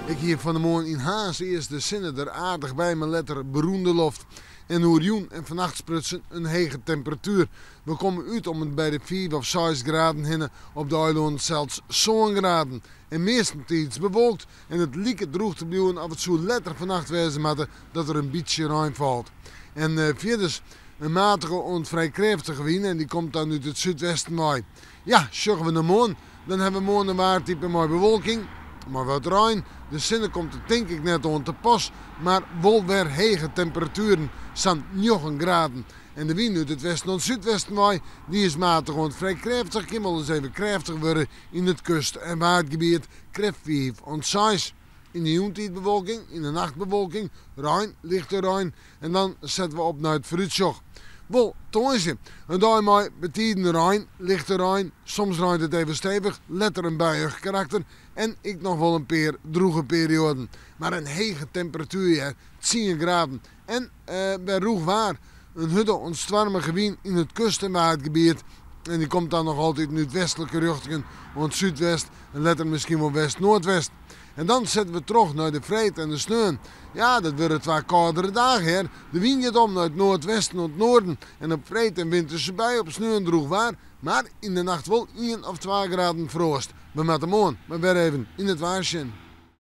Ik hie fan 'e moarn yn Harns earst de sinne der aardich by, mar letter berûn de loft. En oerjûn en fannacht sprutsen in hege temperatuer. We komme út om en by de 5 of 6 graden hinne, op de eilannen sels 7 graden. En meastentiids bewolkt en it liket drûch te bliuwen of it soe letter fannacht wêze moatte dat der in bytsje rein falt. En eh, fierders in matige oant frij krêftige wyn en dy komt dan út it súdwesten wei. Ja, sjogge we nei moarn, dan ha we moarn in waartype mei bewolking, mei wat rein. De sinne komt der tink ik net oan te pas, mar wol wer hege temperatueren, sa'n 9 graden. En de wyn út it westen oant súdwesten wei, dy is matich oant frij krêftich, kin wolris even krêftich wurde yn it kust- en waadgebiet, krêft 5 oant 6. Yn de jûntiid bewolking, yn de nacht bewolking, rein, lichte rein en dan sette we op nei it foarútsjoch. Wol, tongersdei, in dei mei betiden rein, lichte rein, soms reint it even stevich, letter in buiïch karakter en ek noch wol in pear drûge perioaden. Mar in hege temperatuer hear, 10 graden. En eh, wer rûch waar. In hurde oant stoarmige wyn yn it kust- en waadgebiet. En dy komt dan noch altyd út westlike rjochtingen oant súdwest en letter miskien wol west-noardwest. En dan sette we troch nei de freed en de sneon. Ja, dat wurde twa kâldere dagen hear. De wyn giet om nei it noardwesten oant noarden. En op freed in winterske bui, op sneon drûch waar. Mar yn de nacht wol 1 of 2 graden froast. We moatte moarn mar wer even yn it waar sjen.